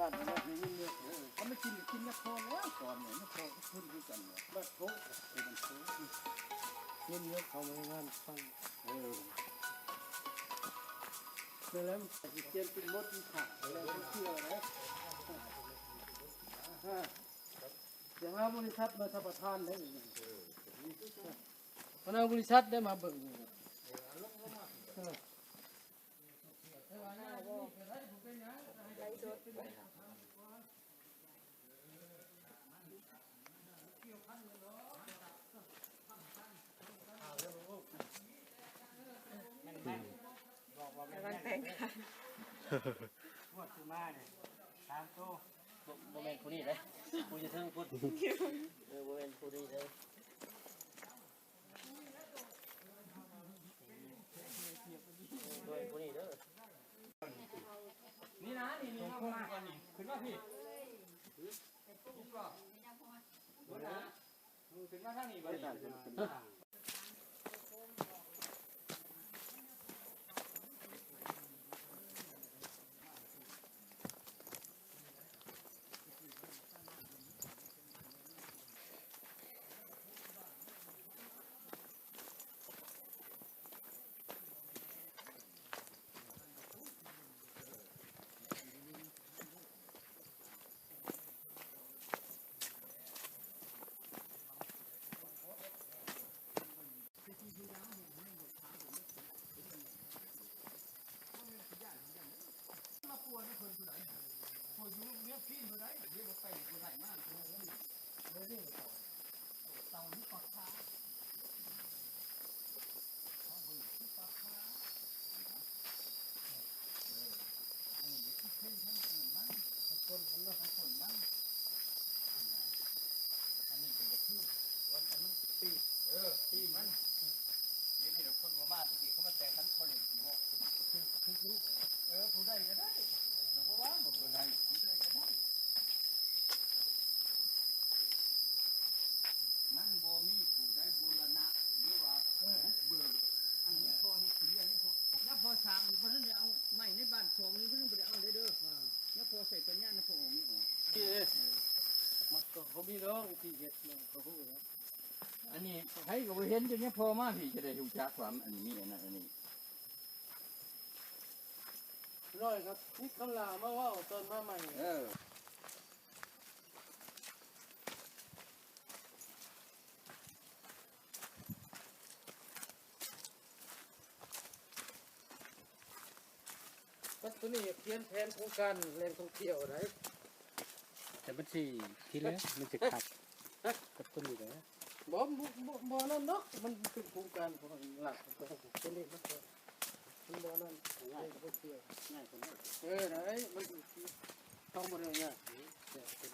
ຖ້າມັນກິນ ກິນນະຄອນແລ້ວ ຕອນນີ້ນະຄອນເພິ່ນຄືກັນ ບາດໂພ ເອີ ມັນໂພ ເງິນເຍອະເຂົ້າມາໃນງານຟັງ ເອີ ແລ້ວມັນຊິປ່ຽນເປັນໝົດ ມັນຂາດແລ້ວ ເຂົາເຊື່ອແລ້ວ ອາ ຢ່າຫາບໍລິສັດມາສຳປະທານໄດ້ ເອີ ຄະນະບໍລິສັດໄດ້ມາເບິ່ງ ເອີ. ລະວັງແຕກ ງວດຊິມານີ້ ສາມໂຕ ບໍ່ ບໍ່ແມ່ນຜູ້ນີ້ເດ້ ຜູ້ຢູ່ເທິງພຸ້ນ ເອີ ບໍ່ແມ່ນຜູ້ນີ້ເດ້. ໂດຍຜູ້ນີ້ເດີ ນີ້ນະ ນີ້ ນີ້ ມາກ່ອນນີ້ ຂຶ້ນມາພີ້ ເຫັນບໍ່ ຂຶ້ນມາທາງນີ້ບັດນີ້. ອັນນີ້ກໍບໍ່ຄື ວັນ ອັນມັນປີ ເອີ ປີມັນ ດຽວນີ້ລະຄົນບໍ່ມາ ແຕ່ກີ້ເຂົາມາແຕ່ງຄັນຄົນນີ້ເນາະ ຄື ຄື ຄື ເອີ ຜູ້ໃດກໍໄດ້ ເອີ ບໍ່ວ່າບໍ່ໄດ້ ຜູ້ໃດກໍໄດ້ ມັນບໍ່ມີຜູ້ໃດບູລະນະ ຫຼືວ່າ ເອີ ບຸກເບີກ ອັນນີ້ພໍເຮັດຜູ້ດຽວນີ້ພໍ ຍັງພໍສ້າງ ບໍ່ທັນໄດ້ເອົາໄມ້ໃນບ້ານຂອງນີ້ ມັນບໍ່ໄດ້ເອົາເດ້ ເອີ ຍັງພໍໃຊ້ປັນຍານຳພໍ່ອອກແມ່ອອກ ເອີ ມັນກໍບໍ່ມີດອກວິທີເຮັດ ເຂົາຮູ້ແລ້ວ. ອັນນີ້ໃຜກໍບໍ່ເຫັນ ຈົນຍາພໍ່ມາພີ້ຈະໄດ້ຮູ້ຈັກວ່າອັນນີ້ມີອັນນັ້ນອັນນີ້ ນ້ອຍກໍມີຄຳຫຼ້າມາເວົ້າຕອນມາໃໝ່ ເອີ ບັດໂຕນີ້ຂຽນແຜນໂຄງການແຫຼ່ງທ່ອງທ່ຽວໄດ໋ ແຕ່ມັນຊິ ທີ່ແລ້ວມັນຊິຂັດກັບໂຕນີ້ໄດ໋ ບໍ່ ບໍ່ ບໍ່ ບໍ່ນັ້ນດອກ ມັນເປັນໂຄງການຂອງລັດ ໂຕນີ້ມັນກໍ ມັນບໍ່ນັ້ນ ງ່າຍ ແຫຼ່ງທ່ອງທ່ຽວ ງ່າຍກວ່ານັ້ນ ເອີ ໄດ້ ມັນ ເຮົາບໍ່ໄດ້ຍາກ ແຕ່ເປັນ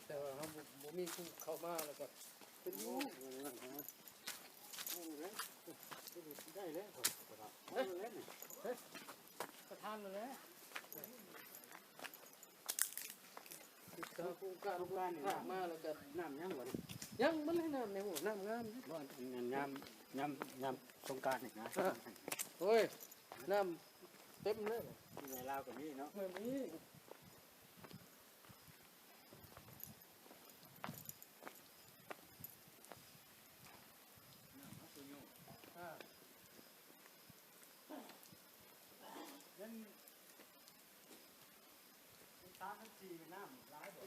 ແຕ່ວ່າເຮົາບໍ່ ບໍ່ມີຜູ້ເຂົ້າມາ ແລ້ວກໍ ເປັນຢູ່ ໄດ້ແລ້ວ ເອົາແລ້ວນີ້ ປະທານແລ້ວ ເຮັດໂຄງການ ໂຄງການນີ້ ມາແລ້ວກໍ ນ້ຳຍັງບໍ່ນີ້ ຍັງ ມັນໃຫ້ນ້ຳແນ່ ໂອ້ ນ້ຳງາມ ບໍ່ ນ້ຳ ນ້ຳ ນ້ຳ ນ້ຳສົງການນີ້ນະ ໂອ້ຍ ນ້ຳເຕັມເລີຍ ຢູ່ໃນລາວກໍມີເນາະ ເອີ ມີ. ນ້ຳມັນຄືໂຍ ອ່າ ເປັນ ເປັນຕາມ ເປັນສີ ນ້ຳຫຼາຍບໍ່?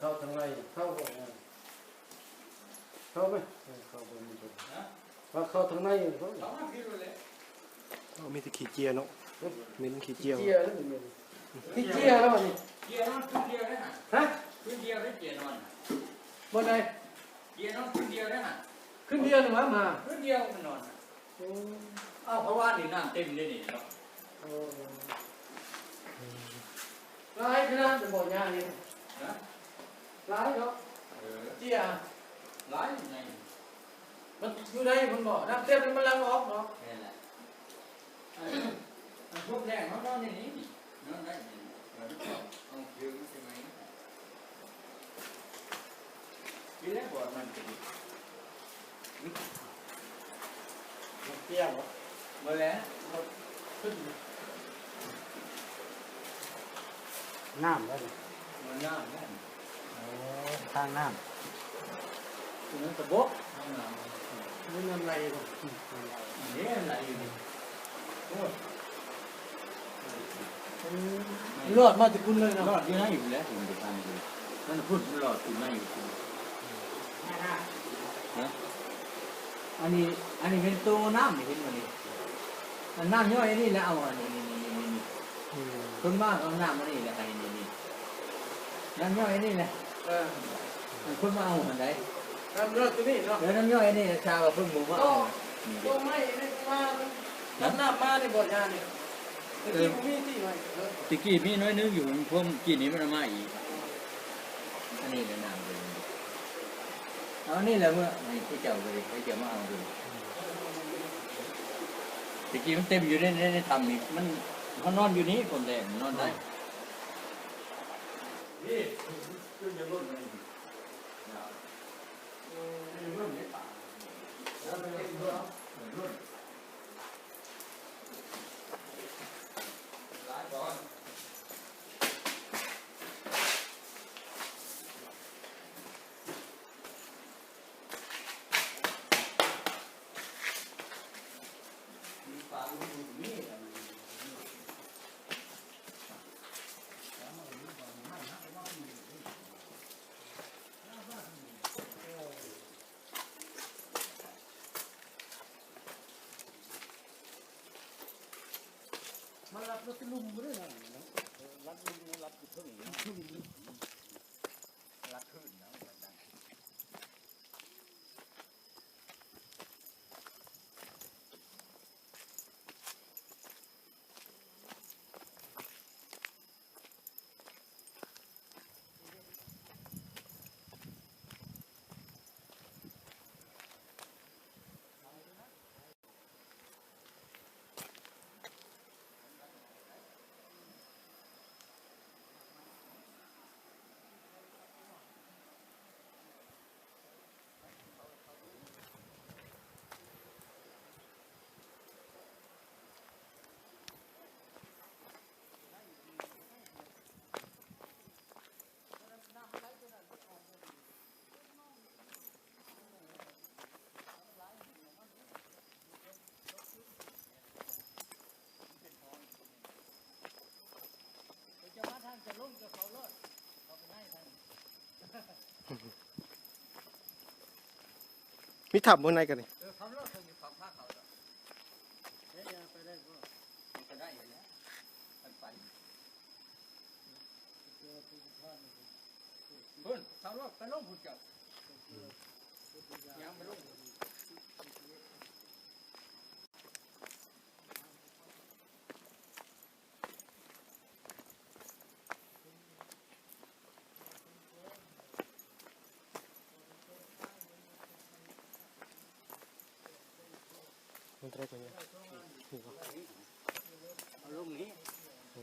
ເຂົ້າທາງໃນ ເຂົ້າບໍ່ ເຂົ້າໄໝ ເຂົ້າບໍ່ມີ ຮະ? ພາເຂົ້າທາງໃນ ເຂົ້າມາພີ້ໂລດແຫຼະ. ເອົາ ມີແຕ່ຂີ້ເຈຍເນາະ ເໝັນຂີ້ເຈຍ. ເຈຍແລ້ວນີ້ ຂີ້ເຈຍແລ້ວນີ້. ເຈຍນອນຄືນດຽວເດ້ຫັ້ນ. ຮະ? ຄືນດຽວເດ້ເຈຍນອນ. ບ່ອນໃດ? ເຈຍນອນຄືນດຽວເດ້ຫັ້ນ. ຄືນດຽວນີ້ມາ ມາ ຄືນດຽວມັນນອນ. ໂອ້ ອ້າວ ເພາະວ່ານີ້ນ້ຳເຕັມເດ້ນີ້ເນາະ. ໂອ້ ຫຼາຍຂະໜາດເປັນບໍ່ຍານີ້. ຮະ? ຫຼາຍເນາະ. ເອີ ເຈຍຫຼາຍໃນ ມັນຢູ່ໃນພຸ້ນບໍ່? ນ້ຳເຕັມມັນຫຼັ່ງອອກເນາະ. ແມ່ນແຫຼະ. ອັນ ອັນພວກແລງເຮົານອນໃນນີ້ ນອນໄດ້ນີ້ ເອົາເດີນໃສ່ໄໝ ນີ້ແຫຼະ ບ່ອນມັນກໍດີ. ມັນເປ່ຽກບໍ່? ບໍ່ແຫຼະ ມັນຂຶ້ນ ນ້ຳເດ້ນີ້ ມັນນ້ຳເດ້. ໂອ້ ທາງນ້ຳ ມັນກະບົກ ທາງນ້ຳ ມັນນ້ຳໄຫຼບໍ່? ອືມ ເດ້ ໄຫຼຢູ່ນີ້. ໂອ້ຍ ອືມ ລອດມາແຕ່ພຸ້ນເລີຍເນາະ. ລອດຢູ່ໃນພຸ້ນແຫຼະ ພຸ້ນໄປທາງພຸ້ນ ມັນພຸ້ນ ລອດຢູ່ໃນພຸ້ນ. ຮະ? ອັນນີ້ ອັນນີ້ແມ່ນໂຕນ້ຳນີ້ ເຫັນບໍ່ນີ້? ອັນນ້ຳຍ້ອຍອັນນີ້ແຫຼະ ເອົາອັນນີ້ ນີ້ ນີ້ ນີ້ ນີ້ ອືມ ຄົນມາເອົານ້ຳອັນນີ້ແຫຼະ ນີ້ ນີ້ ນີ້ ນ້ຳຍ້ອຍອັນນີ້ແຫຼະ. ເອີ ຄົນມາເອົາຫັ້ນໃດ ນ້ຳຍ້ອຍຕົວນີ້ເນາະ. ເອີ ນ້ຳຍ້ອຍອັນນີ້ແຫຼະ ຊາວເພິ່ນບໍ່ມາເອົາ ໂຕໄມ້ນີ້ມາ ນ້ຳ ນ້ຳມານີ້ບໍ່ຍານີ້. ແຕ່ກີ້ບໍ່ມີຕິໄວ້ ແຕ່ກີ້ມີໜ້ອຍໜຶ່ງຢູ່ ພວມກີ້ນີ້ມັນເອົາມາອີກ. ອັນນີ້ແຫຼະນ້ຳເພິ່ນ ເອົານີ້ແຫຼະ ເມື່ອໃຫ້ເຈົ້າກໍໄດ້ ໃຫ້ເຈົ້າມາເອົາເດີ. ແຕ່ກີ້ມັນເຕັມຢູ່ໃນ ໃນ ໃນຖ້ຳນີ້ ມັນ ເຮົານອນຢູ່ນີ້ ພວມແດງນອນໄດ້. ນີ້ ຄືຈະລົ້ນໄປນີ້ ເອີ ມັນເປັນປ່າ ແລ້ວມັນເປັນເມືອງ ເອີ ລົ້ນ ຫຼາຍບ່ອນ. ມັນລັດລົງໄປລຸ່ມບໍ່ໄດ້ນະ ລັດລົງ ລັດຂຶ້ນເທິງ ລັດຂຶ້ນນະ. ມີຖ້ຳຢູ່ໃນກັນນີ້ ເອີ ຂັບລົດເພິ່ນຢູ່ຝັ່ງພາເຂົາ ເອີ ໄປໄດ້ບໍ່? ມັນກໍໄດ້ຫັ້ນແຫຼະ ມັນໄປ ພຸ້ນ ເຂົາລົດໄປລົງພຸ້ນເຈົ້າ ຍ່າງໄປລົງ. ມັນເທົ່າໃດຕົວນີ້? ເອົາລົງນີ້ ເອີ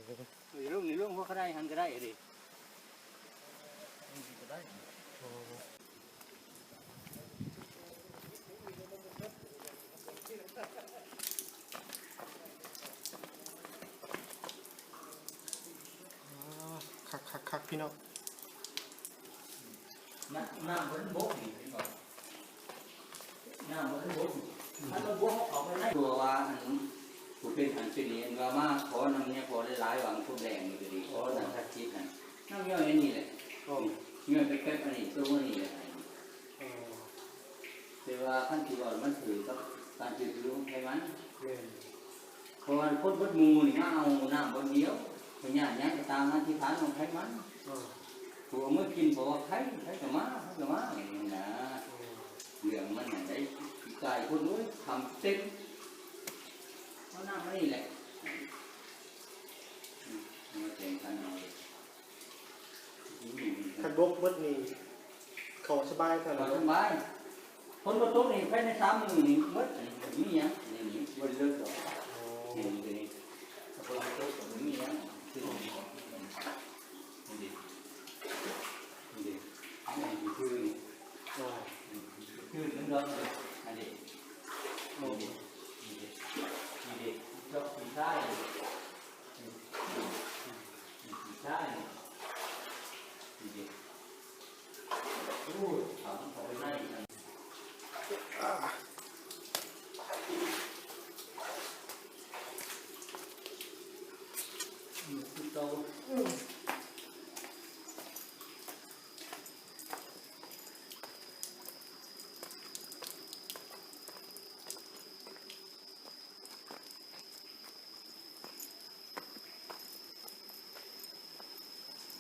ເອີ ລົງນີ້ ລົງຫົວກະໄດຫັ້ນກະໄດ້ເດ້ ລົງນີ້ກະໄດ້ ໂອ້. ຄັກໆໆ ພີ່ນ້ອງ ນ້ຳ ນ້ຳມັນບົກນີ້ ເຫັນບໍ່? ນ້ຳມັນບົກ ຄັນມັນບົກ ເຮົາເຂົ້າໄປໃນ ຕົວວ່າ ອັນ ຜູ້ເປັນຫັ້ນເປັນນີ້ ອັນວ່າມາຂໍນຳເມຍພໍ່ຫຼາຍໆ ຫວັງພົບແດງນີ້ກໍດີ ຂໍນຳສັກສິດຫັ້ນ ນ້ຳຍ້ອຍອັນນີ້ແຫຼະ ຍ້ອຍໄປແປັບອັນນີ້ ຕົວນີ້ແຫຼະ. ອໍ ແຕ່ວ່າຄັນຊິເວົ້າມັນຖືກກັບ ການເກີດຂອງໄຂມັນ ແມ່ນ ເພາະວ່າຄົນເບິດໝູ່ນີ້ມາເອົານ້ຳບ່ອນດຽວ ພະຍາດຫຍັງກໍຕາມມາທີ່ຖານຂອງໄຂມັນ ເອີ ຜູ້ເອົາມາກິນ ເພາະວ່າໄຂ້ ໄຂ້ກໍມາ ໄຂ້ກໍມາ ແບບນີ້ນະ ເອີ ເລື່ອງມັນຫັ້ນໄດ໋ ປີກາຍຄົນ ໂອ້ຍ ຄຳເຕັມ ເອົານ້ຳມານີ້ແຫຼະ ມາແຕ່ງຄັນເອົາ ຄັນບົກເບິດນີ້ ເຂົ້າສະບາຍຂະໜາດ ເຂົ້າສະບາຍ ຝົນບໍ່ຕົກນີ້ ພາຍໃນສາມມື້ນີ້ເບິດ ອັນນີ້ບໍ່ມີຫຍັງ ນີ້ ນີ້ບໍ່ເລີກດອກ ໂອ້ ນີ້ ນີ້ ຝົນບໍ່ຕົກກໍບໍ່ມີຫຍັງ ຄືນີ້ ນີ້ ນີ້ ນີ້ ນີ້ ຄືນີ້ ໂອ້ ຄືນີ້ດອກ ອັນນີ້ ໂອ້ ນີ້ ນີ້ ນີ້ ດອກປີກາຍ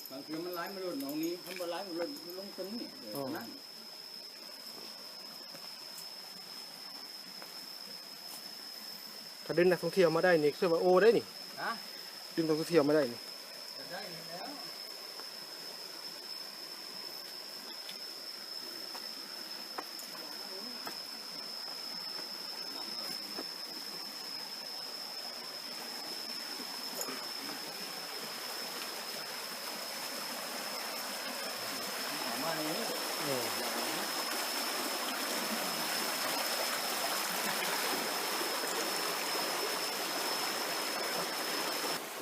ບາງເທື່ອມັນໄຫຼມາໂລດໜອງນີ້ ຄັນບໍ່ໄຫຼມາໂລດລົງຕົງນີ້ ເອີ ອໍ ນັ້ນ ຖ້າດຶງນັກທ່ອງທ່ຽວມາໄດ້ນີ້ ຄືວ່າໂອ້ໄດ້ນີ້ ຮະ? ດຶງນັກທ່ອງທ່ຽວມາໄດ້ນີ້ ກໍໄດ້ຢູ່ແລ້ວ.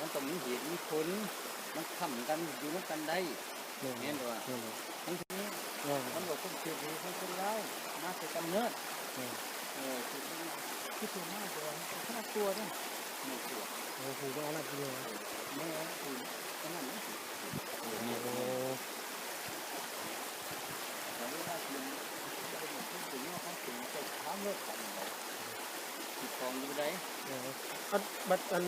ມັນຕ້ອງມີເຫດມີຜົນ ມັນຄ້ຳກັນ ຢູ່ນຳກັນໄດ້. ແມ່ນ ແມ່ນບໍ່? ແມ່ນບໍ່? ທັງທີ່ນີ້ ແມ່ນ ມັນບໍ່ຄົນເຂດດີຂອງຄົນລາວ ມາແຕ່ກຳເນີດ. ແມ່ນ ເອີ ຄື ຄືຕົວມາ ແຕ່ວ່າມັນຄົນລະຕົວເດ້ ແມ່ນຕົວ ໂອ້ໂຫ ບໍ່ເອົາລະກິນເລີຍ ແມ່ນ ຄືອັນນັ້ນນະ ໂອ້ໂຫ ແຕ່ເວລາກິນ ເປັນຫຍັງຂອງເປັນ ເຈົ້າຖາມໂລດ ຖາມໄດ້ ຄິດຂອງຢູ່ໃດ. ເອີ ອັນ ບັດອັນ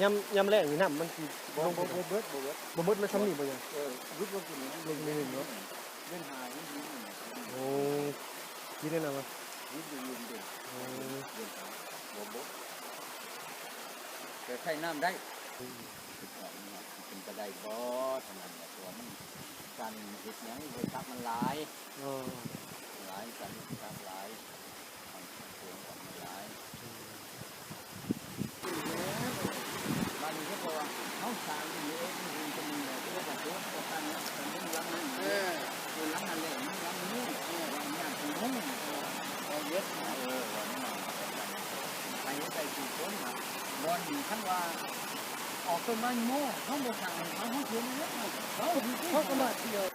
ຍາມ ຍາມແລ້ງນີ້ນ້ຳມັນຊິ ບໍ່ ລົງ ບໍ່ ບໍ່ເບິດ ບໍ່ເບິດ ບໍ່ເບິດ ມັນຊ່ຳນີ້ບໍ່ຫຍັງ ເອີ ຢຸດລົງກິນນີ້ ລົງກິນນີ້ເນາະ ເດືອນຫ້າ ເດືອນຫົກນີ້ ໂອ້ ກິນໄດ້ນະວະ ຢຸດຢູ່ເດືອນ ໂອ້ ເດືອນຫ້າ ບໍ່ ບໍ່ ແຕ່ໃຊ້ນ້ຳໄດ້ ອືມ ຄິດວ່າມັນເປັນໄປໄດ້ບໍ່ ເທົ່ານັ້ນແຫຼະ ເພາະວ່າມັນ ການເຮັດຫຍັງ ໄປຕັກມັນຫຼາຍ ເອີ ຫຼາຍ ການເຮັດຕັກຫຼາຍ ມັນເປັນກັນຫຼາຍ ບາດນີ້ກໍເພາະວ່າເຮົາສ້າງຢູ່ເອງ ເປັນຄົນໜຶ່ງແຫຼະ ທີ່ວ່າຈະຕົວະກັນເນາະ ເປັນເລື່ອງນັ້ນ ເອີ ເລື່ອງນັ້ນແຫຼະ ເລື່ອງນີ້ ເອີ ວ່າຍາກຊິງົງ ເອີ ເຮັດ ເອີ ວ່ານັ້ນ ໃຜໄດ້ຊິຄົນນະ ບ່ອນນີ້ ຄັນວ່າອອກຕົ້ນໄມ້ໂມ ເຮົາບໍ່ສ້າງໃຫ້ເຂົາ ເຮົາເຫັນແລ້ວ ເຮົາ ເຮົາກໍມາທ່ຽວ.